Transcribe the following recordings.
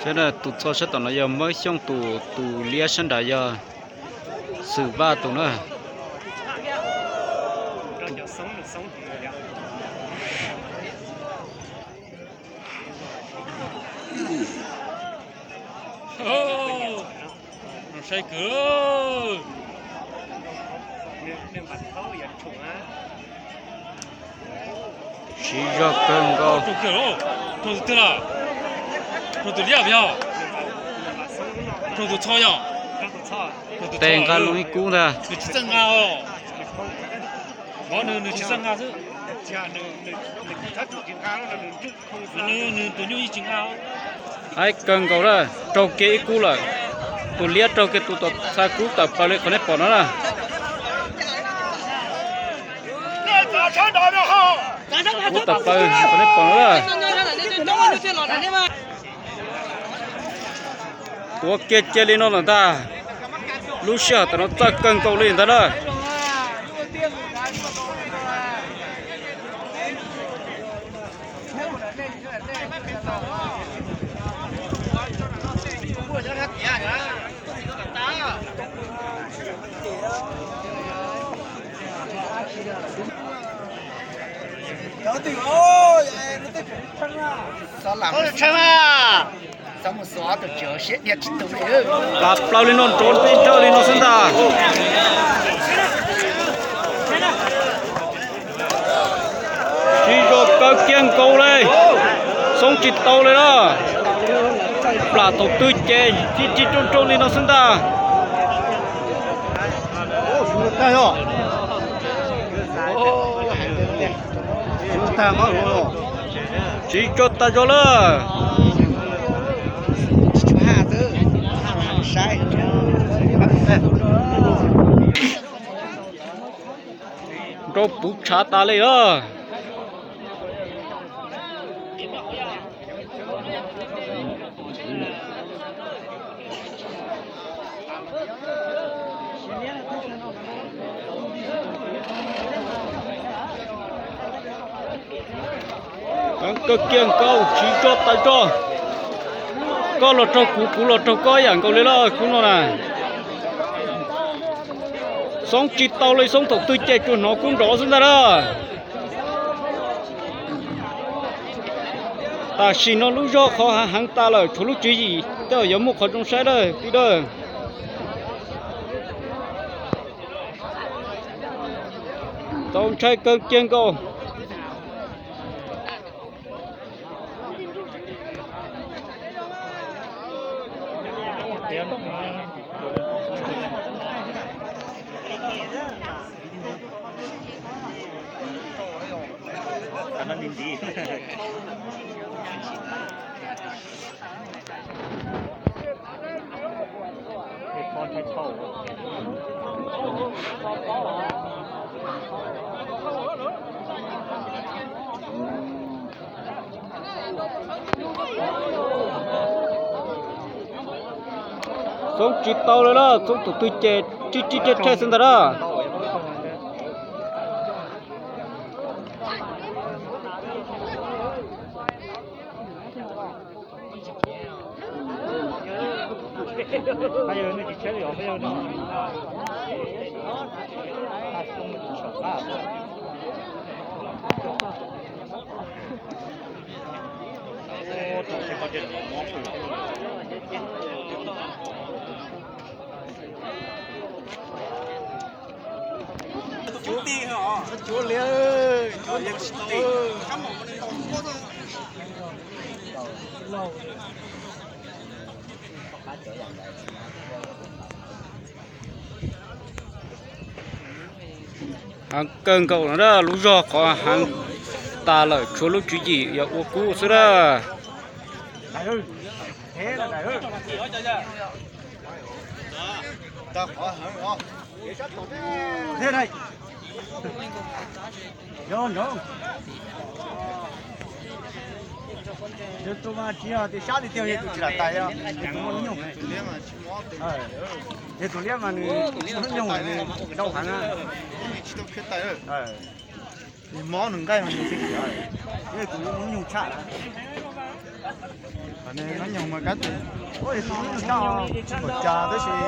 Saib na, tus txho sab tom no yog Mawb Xyooj tus, tus liab sab nrad yog Xwm Vaj tus na. Saib kawg. Siv zog kawg nkaus. Raug tus twg lawm? Raug tus liab yog? Raug tus txho yog? Tes nqa loo ib kub ntag. Nws tsis txawj nqa os. Nws tsis txawj nqa xwb. Aib, kawg nkaus lawm, raug kiag ib kub lawm. Tus liab raug kiag tus tom txha kub tawm plaws li qhov nej pom no na. Kub tawm plaws qhov nej pom no na. Tuav kiag cia li no lawm ntag. Lub sij hawm tam no txawj kawg nkaus li ntag na. Pam plaws li no nrov nti nrawj li no xwb ntag. Siv zog kaw kiag nkaus li, xoob tsis tau li na. Plam thaum twg ces tib ris rooj rooj li no xwb ntag. Tsis tso tas zog lawm. Nrau puv tshav tas li os. Heev kawg kiag nkaus, tsis tso tas zog. Koj los raug kuv, kuv los raug koj ib yam nkaus li lawm khub no na. Xoob tsis tau li, xoob thaum twg ces tsuas hnov kub nrov xwb ntag na. Tam sim no lub zog qhov hav heev tas lawm, tshuav lub tswv yim tej zaum yuav muaj qhov zoo saib dawb tib dawb. Txaus ntshai kawg kiag nkaus. Xoob tsis tau li na, xoob tus twg ces rib rib rhej rhej xwb ntag na. Heev kawg nkaus no na, lub zog qhov heev tas lawm, tshuav lub tswv yim yog ua kub xwb na. Yog tus mas tsis yog tias sab tiag tiag, yog tus tsis lam tais, yog tus muaj hnub nyoog. Yog tus liab mas nws muaj hnub nyoog, nws ntau heev na. Nws mob nws nqaij mas nws, yog tus muaj hnub nyoog tshaj na. Nyob nyoog mas kab tes, tsis pom cas tab sis,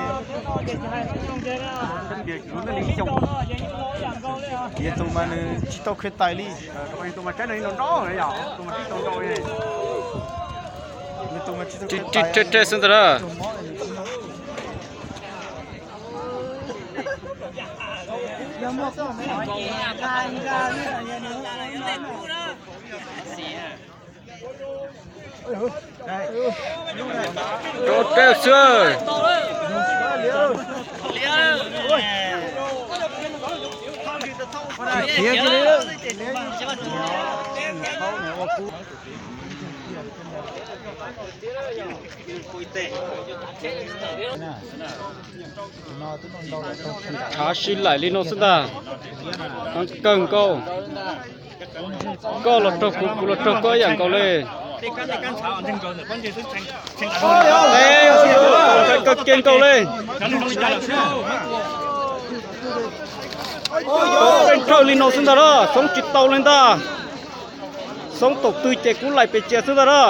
yog tus mas nws tsis tau khwv tais li. Tus mas tsis tau khwv tais, tus mas tsis tau khwv tais xwb ntag na. Rau rau xwb. Av sib laim li no xwb ntag. Kawg nkaus. Koj los raug kuv, kuv los raug koj ib yam nkaus li. Kawg kiag nkaus li. Tau peb nrhawj li no xwb ntag na, Xoob tsis tau li ntag. Xoob taum twg ces kuv laim pem tsias xwb ntag na.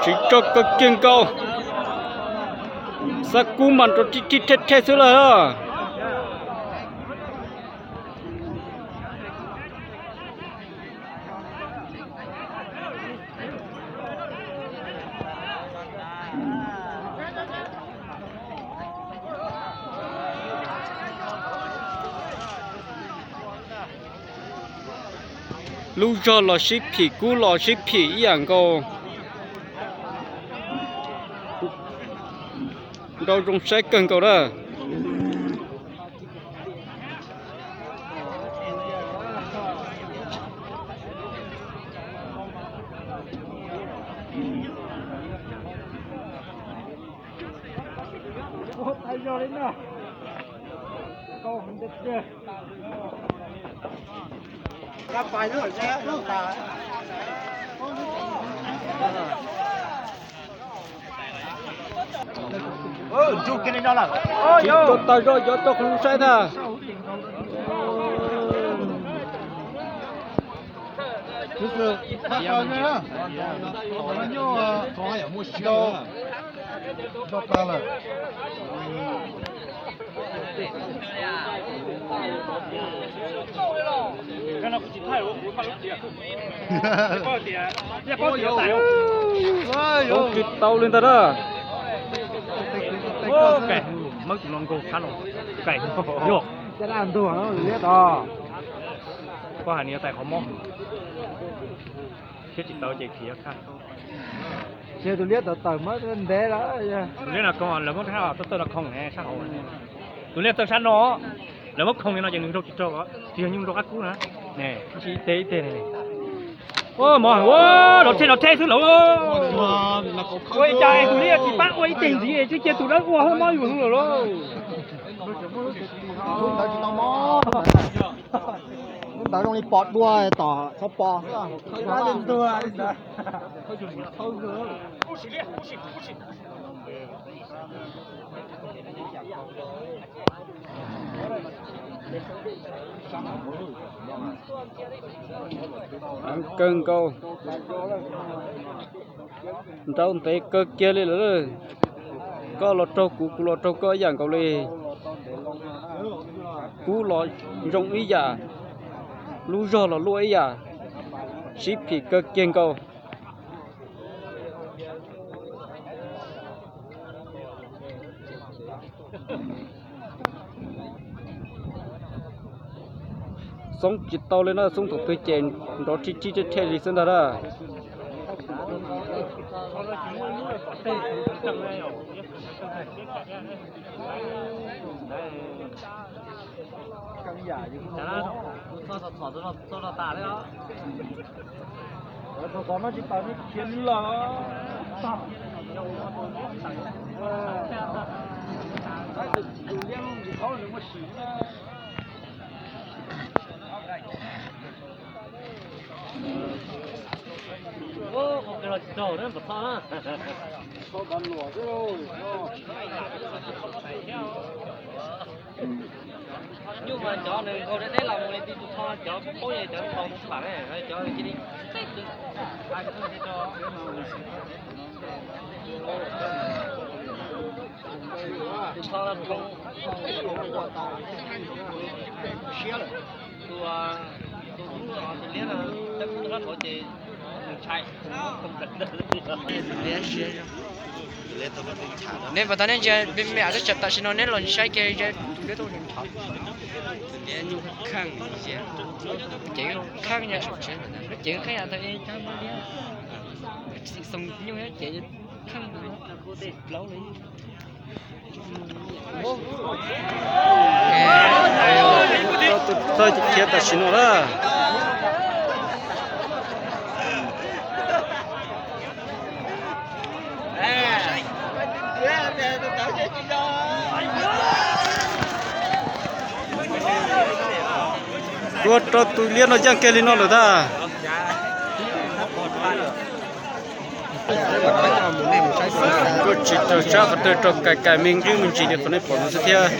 Tsis tso kawg kiag nkaus. Xab kub mas nrov rhij rhij rhej rhej xwb lawm. Lub zog los sib phim, kub los sib phim ib yam nkaus. Nrau zoo saib kawg nkaus na. Tsis tau tas zog, yuav tau qhov lus saib ntag. Tsis tau li ntag na. Mab tus no nkaug tshaj no. Yog koj hais nws yuav tais qhov mob thiab tsis tau ces khiav khaj. Ces tus liab tawm tawm muab ntev lawm. Tus liab no khoom, lawv muab tawm tawm no khoom ne sab hauv. Tus liab tawm sab no, lawv muab khoom li no ces nws nraug tsis raug, tsis yog nyuj nraug qab kub na. Ne, ib teg ib teg ne. Mog, los rhej los rhej xwb lawm. Ua cas tus liab tsis pab ua ib teg ntxiv, tsis cia tus dawb ua hauv mob yus lawm lauj. Lub ntawd zoo li pos dua tom txhob pos xwb. Kawg nkaus. Nrau ntev kawg kiag li lawm. Koj los raug kuv, kuv los raug koj ib yam nkaus li. Kub los zoo ib yam, lub zog los luaj ib yam, sib phim kawg kiag nkaus. Xoob tsis tau li na, Xoob thaum twg ces nrov rhij rhij rhej rhej li xwb ntag na. Nyuj mas cov nws nkaug deb deb los mus li tus tho, cov paub paub cov tho mus tham ne, cov cia li tus tho tus tus liab no, tab kuv rab rhuav ces nws ntshai. Neb puas tau neb ntsia me me tsam tam sim no neb los saib kiag tus liab tau nrov. Cev kheej, lub cev kheej yam tau e cov liab. Xoo nyuj cev kheej plaub li. Tau tus thawj khiav tam sim no lawm. Tua rau tus liab no yeej kiag li no lawm ntag. Kuj tsis raug sab qhov twg, raug kais kais me ntsis me ntsis li qhov nej pom no xwb thiab.